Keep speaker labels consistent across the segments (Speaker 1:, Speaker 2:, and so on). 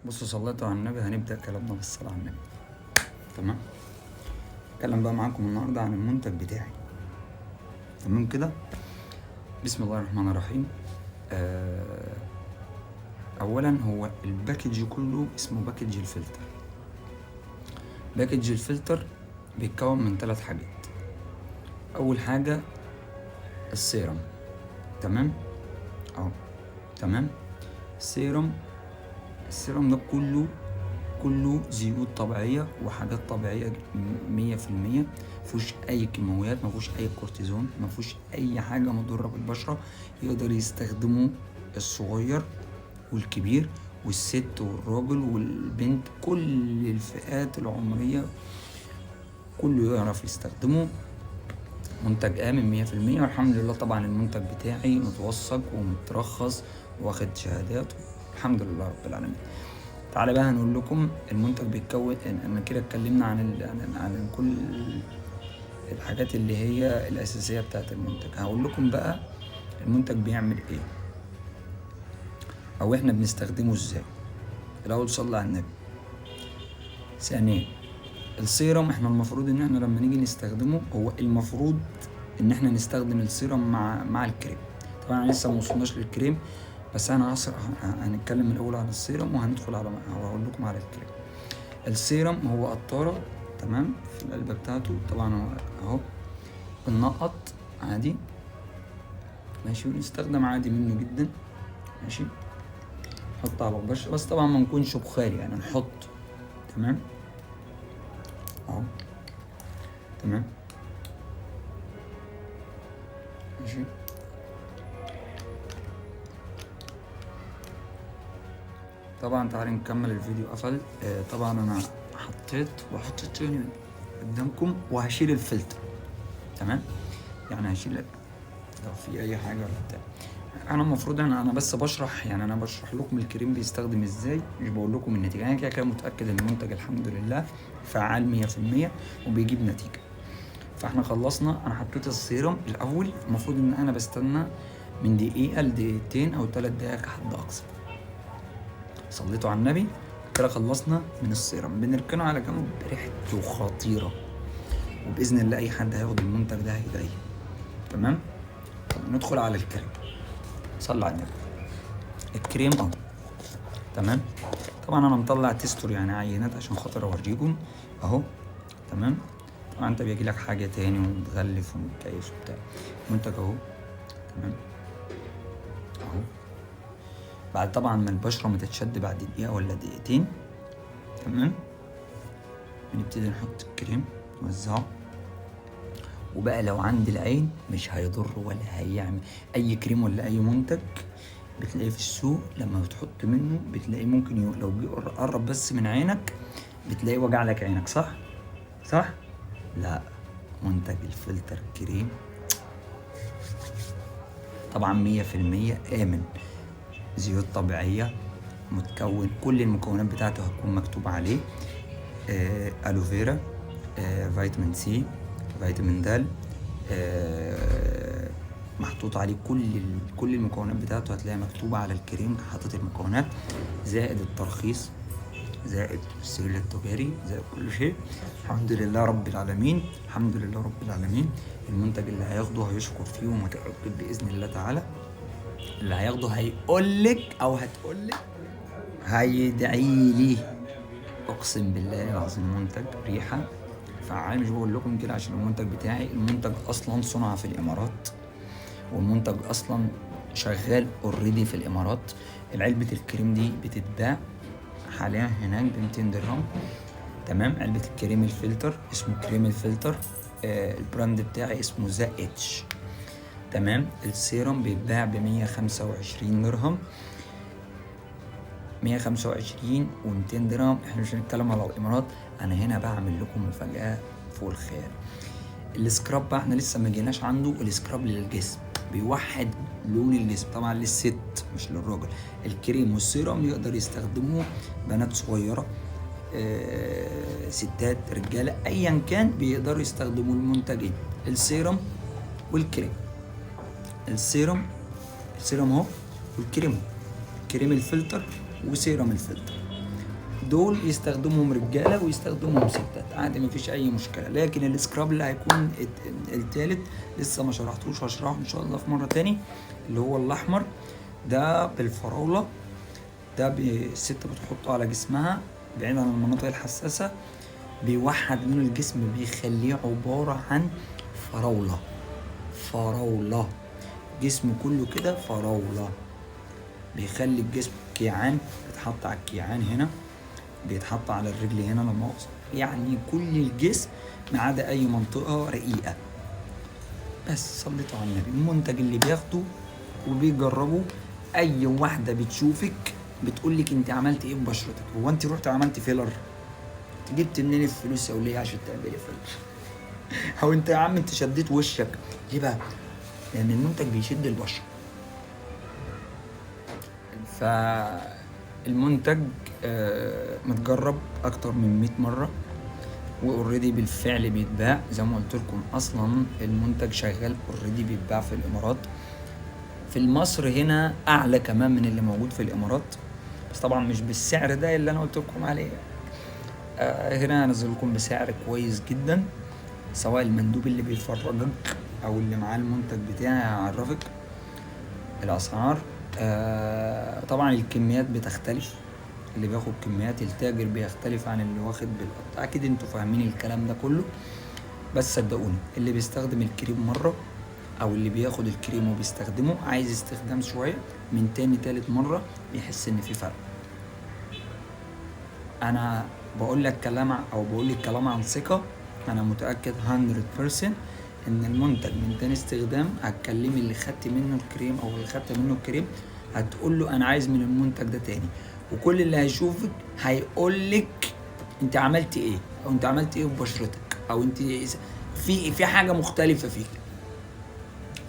Speaker 1: بصوا، صليتوا على النبي، هنبدأ كلامنا بالصلاة على النبي. تمام. اتكلم بقى معاكم النهارده عن المنتج بتاعي. تمام كده. بسم الله الرحمن الرحيم. اولا هو ال package كله اسمه package الفلتر. package الفلتر بيتكون من 3 حاجات. اول حاجة السيرم، تمام اهو، تمام. السيرم ده كله زيوت طبيعية وحاجات طبيعية 100%، مفيهوش أي كيماويات، مفيهوش أي كورتيزون، مفيهوش أي حاجة مضرة بالبشرة. يقدر يستخدمه الصغير والكبير والست والراجل والبنت، كل الفئات العمرية كله يعرف يستخدمه. منتج آمن 100%، والحمد لله. طبعا المنتج بتاعي متوثق ومترخص واخد شهادات، الحمد لله رب العالمين. تعالى بقى هنقول لكم المنتج بيتكون. انا كده اتكلمنا عن كل الحاجات اللي هي الأساسية بتاعت المنتج. هقول لكم بقى المنتج بيعمل ايه او احنا بنستخدمه ازاي. الاول صلى على النبي. ثانيا السيرم، احنا المفروض ان احنا لما نيجي نستخدمه، هو المفروض ان احنا نستخدم السيرم مع الكريم. طبعا لسه ما وصلناش للكريم، بس انا هنتكلم الاول عن السيرم وهندخل على هقول لكم على الكريم. السيرم هو قطاره، تمام، في العلبة بتاعته. طبعا هو اهو بننقط عادي، ماشي، ونستخدم عادي منه جدا، ماشي. نحط على البشرة، بس طبعا ما نكونش بخاري، يعني نحط، تمام اهو، تمام، ماشي. طبعا تعالى نكمل الفيديو. قفل. طبعا انا حطيت وحطيت تاني قدامكم، وهشيل الفلتر، تمام. يعني هشيل لو في اي حاجة ولا بتاع. انا المفروض انا بس بشرح، يعني انا بشرح لكم الكريم بيستخدم ازاي، مش بقول لكم النتيجة. انا كده كده متاكد ان المنتج الحمد لله فعال 100% وبيجيب نتيجة. فاحنا خلصنا. انا حطيت السيرم الاول. المفروض ان انا بستنى من دقيقة لدقيقتين او 3 دقائق كحد اقصى. صليتوا على النبي. كده خلصنا من السيرم، بنركنه على جنب. ريحته خطيرة، وباذن الله اي حد هياخد المنتج ده هيدعيه. تمام. طب ندخل على الكريم. صلى على النبي. الكريم اهو، تمام. طبعا انا مطلع tester، يعني عينات عشان خاطر اوريكم اهو، تمام. طبعا انت بيجي لك حاجة تاني ومتغلف ومتكيس وبتاع. المنتج اهو، تمام اهو. بعد طبعا ما البشرة ما تتشد بعد دقيقة ولا دقيقتين، تمام، بنبتدي نحط الكريم نوزعه. وبقى لو عند العين مش هيضر ولا هيعمل اي كريم ولا اي منتج بتلاقيه في السوق لما بتحط منه بتلاقيه ممكن لو جه قرب بس من عينك بتلاقيه وجع لك عينك، صح؟ صح؟ لا، منتج الفلتر كريم طبعا 100% آمن، زيوت طبيعية، متكون كل المكونات بتاعته هتكون مكتوب عليه. aloe vera، فيتامين سي، فيتامين د، محطوط عليه كل المكونات بتاعته هتلاقيها مكتوبة على الكريم، حاطط المكونات، زائد الترخيص، زائد السجل التجاري، زائد كل شيء. الحمد لله رب العالمين، الحمد لله رب العالمين. المنتج اللي هياخده هيشكر فيه ومتأكد بإذن الله تعالى. اللي هياخده هيقولك أو هتقولك هيدعي لي، أقسم بالله العظيم. منتج ريحة فعال، مش بقول لكم كده عشان المنتج بتاعي. المنتج أصلا صنع في الإمارات، والمنتج أصلا شغال اوريدي في الإمارات. علبة الكريم دي بتتباع حاليا هناك ب 200 درهم، تمام. علبة الكريم الفلتر اسمه كريم الفلتر، ال brand بتاعي اسمه ذا اتش، تمام. السيرم بيتباع ب 125 درهم، 125 و200 درهم. احنا مش هنتكلم على الامارات، انا هنا بعمل لكم مفاجأة فوق الخيال. ال scrub بقى احنا لسه ما جيناش عنده. ال scrub للجسم بيوحد لون الجسم، طبعا للست مش للراجل. الكريم والسيرم يقدر يستخدموه بنات صغيرة، ستات، رجالة، ايا كان بيقدروا يستخدموا المنتجين، السيرم والكريم. السيرم اهو والكريم اهو، كريم الفلتر وسيرم الفلتر. دول يستخدمهم رجاله ويستخدمهم ستات عادي، مفيش اي مشكلة. لكن ال scrub اللي هيكون التالت لسه ما شرحتوش، هشرحه ان شاء الله في مرة تاني، اللي هو الاحمر ده بالفراوله. ده الست بتحطه على جسمها بعيد عن المناطق الحساسة، بيوحد لون الجسم، بيخليه عبارة عن فراوله، فراوله جسم كله كده فراوله، بيخلي الجسم كيعان، بيتحط على الكيعان هنا، بيتحط على الرجل هنا لا مؤاخذة، يعني كل الجسم ما عدا اي منطقة رقيقه. بس صليتوا على النبي. المنتج اللي بياخده وبيجربه، اي واحدة بتشوفك بتقول لك انت عملت ايه ببشرتك، هو انت رحت عملت filler؟ انت جبت منين الفلوس يا وليه عشان تعملي filler؟ او انت يا عم انت شديت وشك ليه بقى؟ لان المنتج بيشد البشرة. فالمنتج متجرب اكتر من 100 مرة، و already بالفعل بيتباع زي ما قلت لكم. اصلا المنتج شغال already، بيتباع في الامارات، في مصر هنا اعلى كمان من اللي موجود في الامارات، بس طبعا مش بالسعر ده اللي انا قلت لكم عليه. هنا هنزل لكم بسعر كويس جدا، سواء المندوب اللي بيفرجك او اللي معاه المنتج بتاعي هيعرفك الاسعار. طبعا الكميات بتختلف، اللي بياخد كميات التاجر بيختلف عن اللي واخد بالقطع، اكيد انتوا فاهمين الكلام ده كله. بس صدقوني اللي بيستخدم الكريم مرة او اللي بياخد الكريم وبيستخدمه عايز استخدام شوية، من تاني تالت مرة بيحس ان في فرق. انا بقول لك كلام او بقول لك كلام عن ثقة، انا متأكد 100% ان المنتج من تاني استخدام هتكلمي اللي خدت منه الكريم او اللي خدت منه الكريم، هتقول له انا عايز من المنتج ده تاني، وكل اللي هيشوفك هيقول لك انت عملت ايه، او انت عملت ايه في بشرتك، او انت في حاجة مختلفة فيك.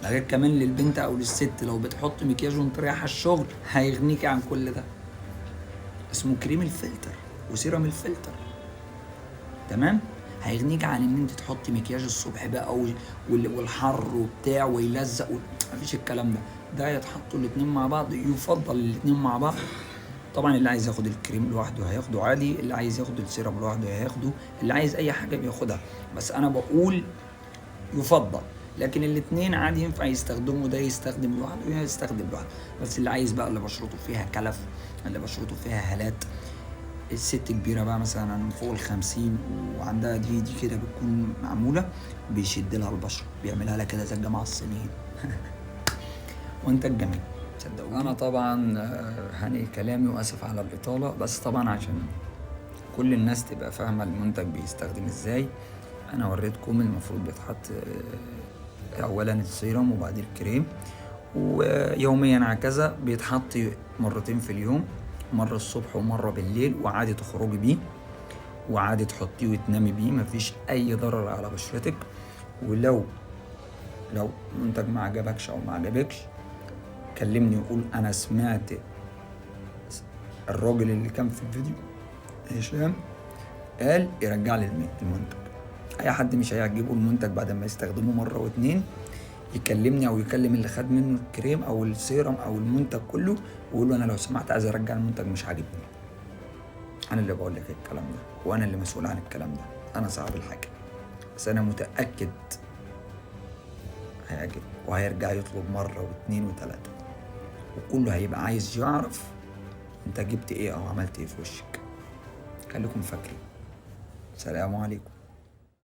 Speaker 1: ده غير كمان للبنت او للست لو بتحط مكياج وانت رايحة الشغل هيغنيكي عن كل ده. اسمه كريم الفلتر وسيرم الفلتر، تمام؟ هيغنيك عن ان انت تحطي مكياج الصبح بقى والحر وبتاع ويلزق مفيش الكلام ده. ده يتحطوا الاتنين مع بعض، يفضل الاتنين مع بعض. طبعا اللي عايز ياخد الكريم لوحده هياخده عادي، اللي عايز ياخد السيرم لوحده هياخده، اللي عايز اي حاجة بياخدها، بس انا بقول يفضل. لكن الاتنين عادي ينفع يستخدموا، ده يستخدم لوحده وده يستخدم لوحده. بس اللي عايز بقى اللي بشرته فيها كلف، اللي بشرته فيها هالات، الست كبيرة بقى مثلا فوق 50 وعندها دي كده بتكون معمولة، بيشد لها البشرة، بيعملها لها كده زي الجماعة الصينيين. وانت الجميل صدقوني. انا طبعا هنقل كلامي واسف على الاطالة، بس طبعا عشان كل الناس تبقى فاهمة المنتج بيستخدم ازاي. انا وريتكم المفروض بيتحط اولا السيرم وبعدين الكريم، ويوميا هكذا بيتحط مرتين في اليوم، مرة الصبح ومرة بالليل، وعادي تخرجي بيه وعادي تحطيه وتنامي بيه، مفيش اي ضرر على بشرتك. ولو منتج ما عجبكش او ما عجبكش كلمني وقول انا سمعت الراجل اللي كان في الفيديو هشام قال يرجع لي المنتج. اي حد مش هيعجبه المنتج بعد ما يستخدمه مرة واتنين يكلمني او يكلم اللي خد منه الكريم او السيرم او المنتج كله ويقول له انا لو سمحت عايز ارجع المنتج مش عاجبني. انا اللي بقول لك الكلام ده وانا اللي مسؤول عن الكلام ده، انا صاحب الحاجة، بس انا متاكد هيعجبه وهيرجع يطلب مرة واتنين وتلاتة، وكله هيبقى عايز يعرف انت جبت ايه او عملت ايه في وشك. خليكم فاكرين. سلام عليكم.